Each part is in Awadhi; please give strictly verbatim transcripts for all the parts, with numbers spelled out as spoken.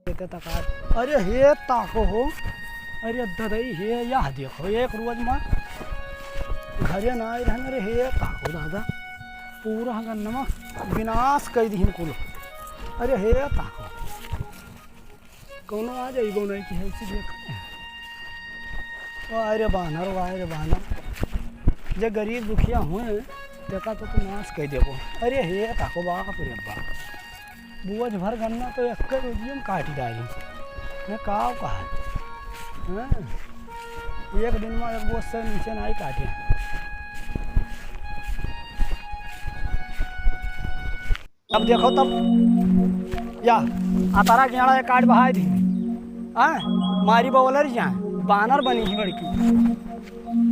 देखे तका। अरे हे ताको हो, अरे ददई हे, यह देखो, एक रोज मा घरे ना आए रहन। अरे हे ताको दादा, पूरा गन्नमा विनाश कइ दिहिन कुल। अरे हे ताको, कौनो आ जाइबो नहीं कि है, इसी देख। वाह रे बानर, वाह रे बानर, जे गरीब दुखिया हुए, तेका तो तू नाश कइ देबो। अरे हे ताको, बाप रे बाप, बोझ भर गन्ना तो एक रोजिये में काटि डाली। मैं का कहा, हाँ? एक दिन मा एक बोझ से नीचे नाहीं काटे। अब देखो तब, या अतरा गेड़ा एक काट बहाय दी, हाँ? मारी बवलर जाए, बानर बनी ही बड़की।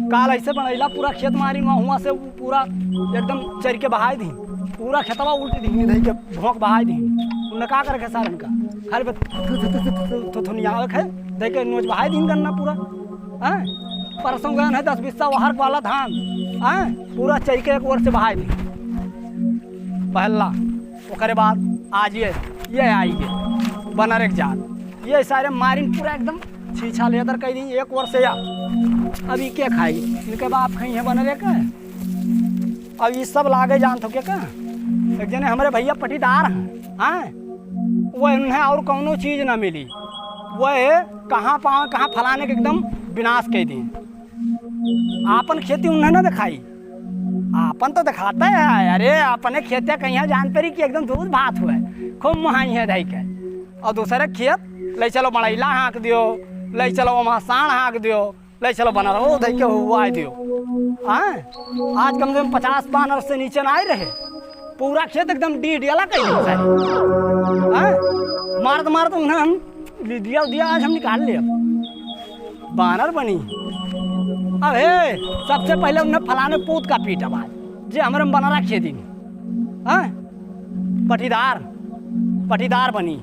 काल ऐसे बनैला, पूरा खेत मारी हुआ, हुआ से पूरा एकदम चरि के बहाय दी, पूरा खेतवा उल्ट दी, धइ के भोंक बहाय दी। उन्हें का करे खेसारन का, खाली बस थु-, थु-, थुनियावे के, धइ के नोच बहाय दी गन्ना पूरा। हैं? परसों गए हैं दस बिस्सा वहर वाला धान, हैं? पूरा चरि के एक ओर से बहाय दी। पहला, ओकरे बाद आज ये, ये आई ये बनर एक जात, ये सारे मारिन पूरा एकदम छीछा लेदर कइ दी एक ओर से या। अब ई के खाई? इनके बाप खाई है बनर एक। अब ई सब लागे जानत हो के का? एक जने हमरे भइया पटीदार हैं, हैं? वो इन्हें और कौनो चीज ना मिली, वो कहाँ पावे, कहाँ फलाने के एकदम विनाश कइ दी। आपन खेती उन्हें ना दिखाई, आपन तो दिखाता है। अरे अपने खेते कहिया जान परी कि एकदम दूध भात हुए, खूब मुहाई है धइ के। और दूसरे खेत ले चलो बड़ैला हाँक दियो, ले चलो वहाँ साँड़ हाँक दियो, ले चलो बनर वो धइ के हुआ दियो। हाँ, आज कम से कम पचास बानर से नीचे ना आए रहे। पूरा खेत एकदम डीह डियाला कइ दिया सारे। हाँ? मारत मारत उन्हें हम लि-, दिया, दिया आज हम निकाल ले। अब बानर बनी। अब हे, सबसे पहले उन्हें फलाने पूत का पीटब आज, जे हमरे बनरा खेदी। हाँ? पटीदार, पटीदार बनी।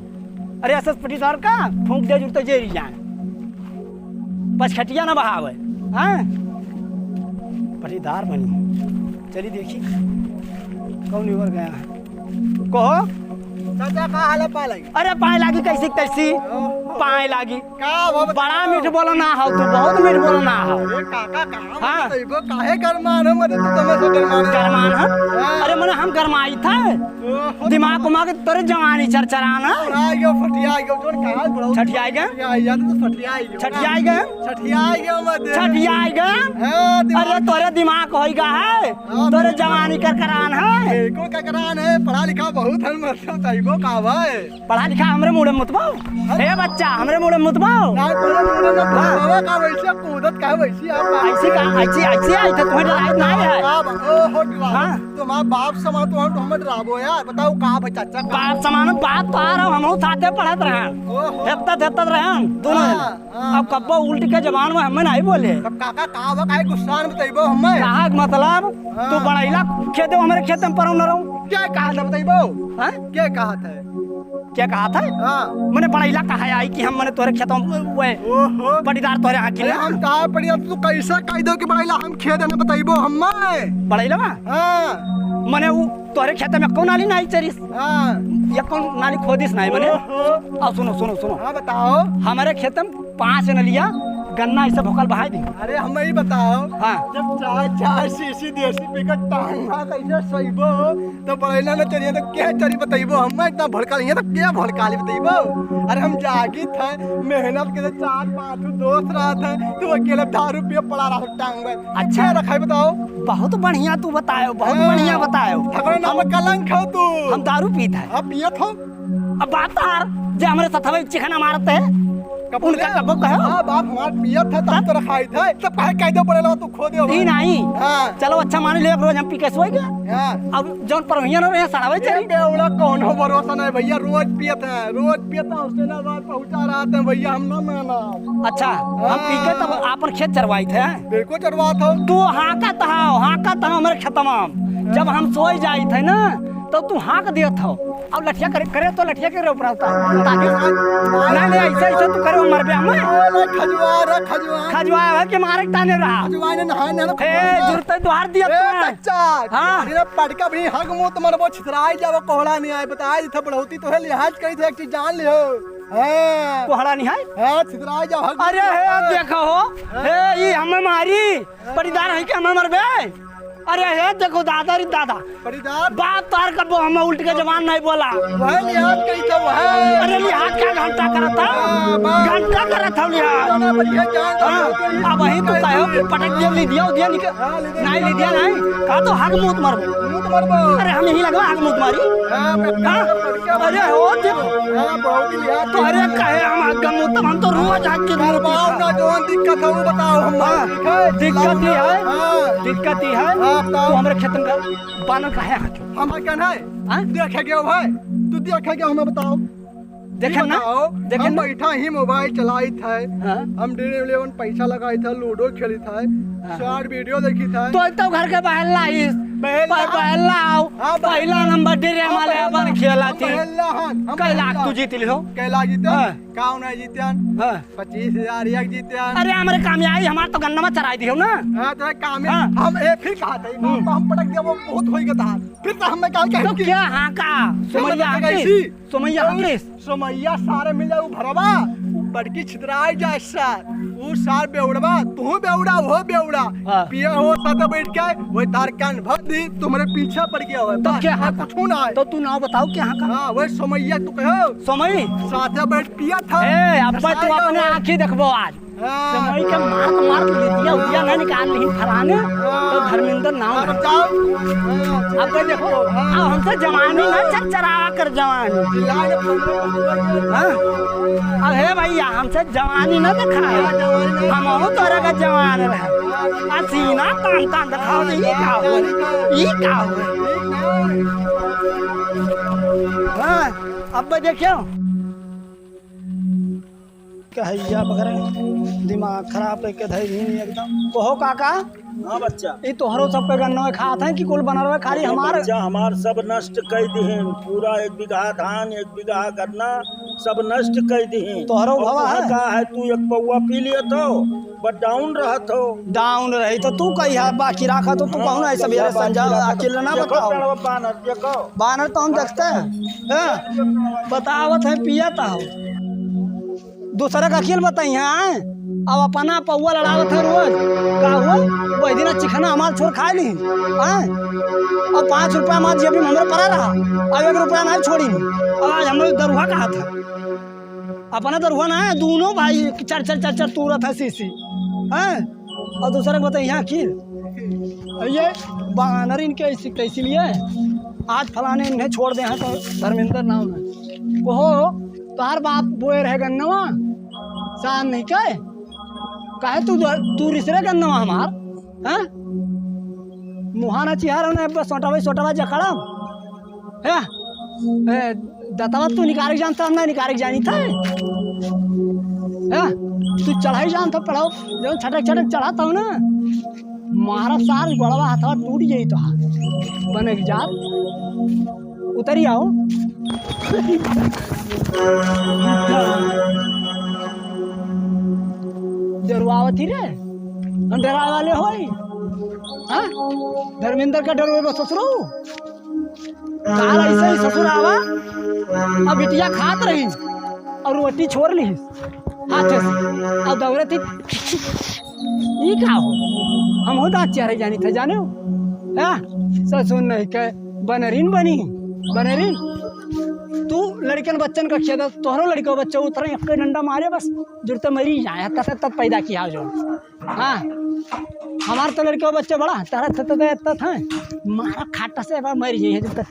अरे ऐसे पटीदार का फूंक दे जुड़ते जेरी जान। पचखटिया ना बहावे, हैं? पटीदार बनी। चली देखी, कौन ओर गया है। कहो। चाचा, का हाल है, पाए लागी? अरे पाए लागी कैसी तैसी, ओहो। पाए लागी। का हो, बड़ा मीठ बोला ना हो तू, बहुत मीठ बोला ना हो। अरे काका, कहाँ हाँ। बतइबो, काहे गरमान हो, मने तू तो हमेशा गरमान है। गरमान है? हाँ। अरे मने हम गरमाई था। ओहो। दिमाग उमाग तोरे जवानी चरचरान है। आ गयो, फटिया गयो, जोर कहाँ बुढ़ऊ? छठियाई गए? छठिया गया, तू तो फटिया गयो। छठियाई गए? छठिया गया मत। छठियाई गए? हाँ, दिमाग अरे तोरे दिमाग होई गा है, हाँ, तोरे बिल्कुल। जवानी करकरान है। बिल्कुल करकरान है, पढ़ा लिखा बहुत है, मतलब तइबो का भाई। पढ़ा लिखा हमरे मुड़े मुतबो। अरे। ए बच्चा, हमरे मुड़े मुतबो। ना, तोरे मुड़े में हाँ। मुतबो का वैसे कूदत का वैसे आप ऐसी का, ऐसी, ऐसी आई तो तुम्हें डराई ना है। का बा-, ओ, हो गया। हाँ। तुम्हारा बाप समान तो हम, हम डराबो यार। बताओ का बा चाचा का? बाप समान बात तो आ रहा, हम साथे पढ़त रहे। ओहो। हेत्ता, हेत्ता रहे दोनों। हाँ। हाँ। अब कब्बो उल्ट के जबान में हमें नहीं बोले। तब काका, का बा, काहे गुस्सा में बतइबो हमें? कहा के मतलब, हाँ। तू बड़ैला खेदे हमरे खेत में परौ न रहूं। क्या कहा था बतइबो? हाँ? क्या कहा था? क्या कहा था? हाँ। मने बड़ैला कहा आई कि हम मने तोरे खेतों में ओहो। पटीदार तोरे आँखी अरे ना। हम कहा पड़िया, तू कैसे कह दो कि बड़ैला हम खेदे न बतइबो हमें? बड़ैला बा? हाँ। मने उ तोरे खेत में कौन नाली नहीं चरिस? हाँ। ये कौन नाली खोदिस नहीं मने? ओहो। अब सुनो, सुनो, सुनो। हाँ, बताओ। हमारे खेत में पाँच नलिया गन्ना ऐसे भोकल बहाई दी। अरे, हमें ही बताओ। हाँ। जब चार, चार शीशी देसी पी के टांग हाथ ऐसे सोइबो, तो बड़ैला न चरिए, तो के चरी बतइबो? हम इतना भड़काली है, तो के भड़काली बतइबो? अरे, हम जागित है, मेहनत के तो चार पाँच दोस्त रहत है, तू अकेले दारू पिए पड़ा रहा टांग में। अच्छा। के रखाई बताओ? बहुत बढ़िया तू बतायो, बहुत हाँ। बढ़िया बतायो। ठकरे नाम हम, कलंक हो तू। हम दारू पीत है। अब पियत हो? अब बात तार, जे हमरे सथवे चिखना मारत है, कब उनका बोले? कबो कहो? हाँ, बाप हमार पियत है, तब तब? तो रखाई था। तब काहे कह दो पड़ेला, तू खो दे ई भाई। नहीं। हाँ। चलो अच्छा मान लियो, एक रोज हम पी के सोई गए। हाँ। अब जौन परहिया न रहे, सड़ावे ए चली। बेवड़ा, कौनो भरोसा नहीं भैया, रोज पियत है, रोज पियत है, उससे ना बात पहुँचा रहा था भैया, हम ना माना। अच्छा, हम हाँ। पी के तब आपन खेत चरवाई थे। बिल्कुल चरवात हो। तू हाँकत हो, हाँकत हो हमरे खेतवा में। जब हम सोई जाइत है ना, तो तू हाँक देत हो। अब लठिया करे, करे तो लठिया के ऊपर होता है। ताकि नहीं, नहीं, ऐसे, ऐसे तू करे, मरबे हम। अरे खजुआ, अरे खजुआ। खजुआ है कि मारे के ताने रहा। खजुआ ने नहाए, नहाए हे, खजुआ। जुरते द्वार दिया ए, तू। चाचा, हाँ। अरे पटका भी हग मुंह तुम्हारे वो छितराई जाओ, कोहड़ा नहीं आए, बताए थे बढ़ोती तो है, लिहाज करी थे, एक चीज जान लियो। हाँ। कोहड़ा नहीं है? हाँ, छितराई जा, भाग। अरे हे, देखो हो। हाँ। हे, ई हमें मारी। पटीदार है कि हमें मरबे? अरे हे, देखो दादा रे दादा। पटीदार। बाप तार का वो हमें उल्ट के जबान नहीं बोला। वह लिहाज कही था, वह। अरे लिहाज का घंटा करत था? हाँ, बस। घंटा करत था लिहाज। जाना बढ़िया जान हाँ, अब वही तो कहो कि पटक दिया, ले दिया, दिया निकल। हाँ, ले दिया। नहीं ले दिया, नहीं। का तो हक मूत मरबो। मूत मरबो। अरे हम यही लगवा हक मूत मारी। हाँ, मैं हाँ? पटक दिया। अरे हो, देखो। हाँ, बहुत ही लिहाज तो अरे कहे हम हक मूत, हम तो रोज हक के मूत करवाओ था। ना, जौन दिक्कत है, वो बताओ हम। हाँ, ठीक है? दिक्कत ही है। हाँ। दिक्कत ही है। हाँ, बताओ। तो हमारे खेतन का बानर का है हाँ क्यों? हम क्या ना है? हाँ? देखे गयो भाई, तू देखे गयो, हमें बताओ। देखे ना? बताओ, देखे हम ना? बैठा ही मोबाइल चलाइत है, हाँ। हम ड्रीम इलेवन पैसा लगाइत है, लूडो खेलित है, हाँ। शॉर्ट वीडियो देखित है। तो, तो घर के बहला इस, बहला। प-, बहला आओ, हाँ, बहला। पहला नंबर ड्रीम हाँ, वाले बहला। अपन खेला थी। बहला, हाँ, हम कै लाख बहला। तू जीत लिहो। कै लाख जीते? हाँ। का नहीं जीते? हाँ। पच्चीस हजार एक जीते। अरे, हमरे काम आई, हमार तो गन्ना में चराई दियो ना। हाँ, तो काम है। हाँ। हम ए फिर कहा था, हम्म। हम पटक दिया, वो बहुत होई गया था। फिर तो हमें कहा तो कि क्या हाँ का? समझ समैया में हकीस? कैसी? समैया तो हकीस? समैया सारे मिल जाऊ भरवा, बड़की छितराई जाए सार। ऊ सार बेउड़वा, तू बेउड़ा, वो बेउड़ा। हाँ। पिया हो साथ बैठ के, वो तार कान भर दी, तुम्हारे पीछे पड़ गया हो। तो बस, क्या और हाँ का? कुछ ना है। तो तू नाव बताओ क्या हाँ का? हाँ, वही समैया तू कहो। समय? साथ बैठ पिया था। ए, अब तो तू अपने आँखी देखबो आज। हाँ। समय के मारत मारत लिदिया उदिया ना निकाल लिहिन फलाने, तो हाँ। धर्मेंद्र नाम अब है। जाओ। हाँ, अब तो देखो, हाँ। अब हमसे जवानी ना चरचरावा कर जवानी। चिल्ला के हाँ? अब हे भैया, हमसे जवानी ना दिखाए। हाँ, जवानी ना। हम अहू तोरे का जवान रहे। हाँ। आ सीना तान तान दिखाओ तो ई का हो? ई का हो? हाँ, अब देखियो। कहैया बकरे, दिमाग खराब करके धइ दीन एकदम। कहो काका, हाँ बच्चा। ई तोहरो सबके गन्नवा खात हैं कि कुल बनरवा खाली अरे हमार? बच्चा, हमार सब नष्ट कइ दिहिन, पूरा एक बीघा धान, एक बीघा गन्ना, सब नष्ट कइ दिहिन। तोहरो और भवा तुहर है? का है, तू एक पौवा पी लियत हो, बस down रहत हो। Down रही तो तू कहिया बाकी राखत हो, तू हाँ, कहूँ ना ऐसा कहिया मेरे बाकी संजा राखत हो। अकेले ना देखो बताओ। पेड़वा बानर, देखो। बानर तो हम देखते हैं, हैं? बतावत है पियत हो। दूसरे का अकेल बताई हैं, आय? अब अपना पौवा लड़ावत है रोज। का हुआ? वही दिन चिखना हमार छोर खाए ली, आय? और पाँच रुपया हमार जेबी में हमरे पड़ा रहा, अब एक रुपया नहीं छोड़ी। अब आज हम दरुहा कहा था, अपना दरुहा ना है, दोनों भाई चर चर चर चर तूरत है सीसी, हैं? और दूसरे को बताई यहाँ की, ये बानर इनके ऐसी, कैसी लिए? आज फलाने इन्हें छोड़ दे हैं तो धर्मेंद्र नाम है। कहो, तोहार बाप बोए रहे गन्नवा, शान नहीं कहे? काहे तू, तू रिसरे गन्नवा हमार, हैं? मुहाना चिहारा ना, अब सोटा भाई, सोटा भाई जकड़म। हैं? ए, दतवा तू निकारे जानता, हम ना निकारे जानी था। हैं? तू चढ़ाई जानता, पढ़ाओ, जो छटक छटक चढ़ाता हूँ ना, मारा सार गोड़वा हाथवा टूट जाई तो। बने की जात। उतरी आओ। डरवावत ही रे, हम डरावे वाले होई? हाँ? धर्मेंद्र का डरवे बस ससुरो। काल ऐसे ही ससुर आवा, अब बिटिया खात रही और रोटी छोड़ ली हाथ से, और दौड़त ही ई का हो? हम हो दाँत चियारे जानी थे, जाने हो? हाँ? ससुर नहीं कहे, बनरीन बनी, बनरीन। तू लड़कन बच्चन का खेदत, तोहरो लड़को बच्चा उतरे, एक डंडा मारे बस, जुड़ते मरी जाए, तब, तब पैदा किया जो। हाँ, हमार तो लड़के बच्चे बड़ा, तारा तो, तो, तो, तो था, मारा खाटा से बा, मर जाइए, जब तक।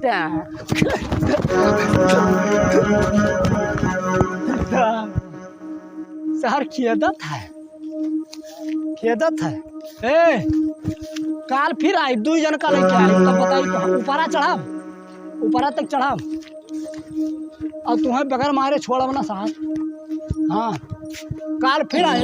सार खेदत है, खेदत है। ए, काल फिर आई, दुई जन का लेके आई, तब बताई तो हम ऊपरा चढ़ाब, ऊपरा तक चढ़ाब। और तुम्हें बगैर मारे छोड़ब ना साहब। हाँ, काल फिर आए।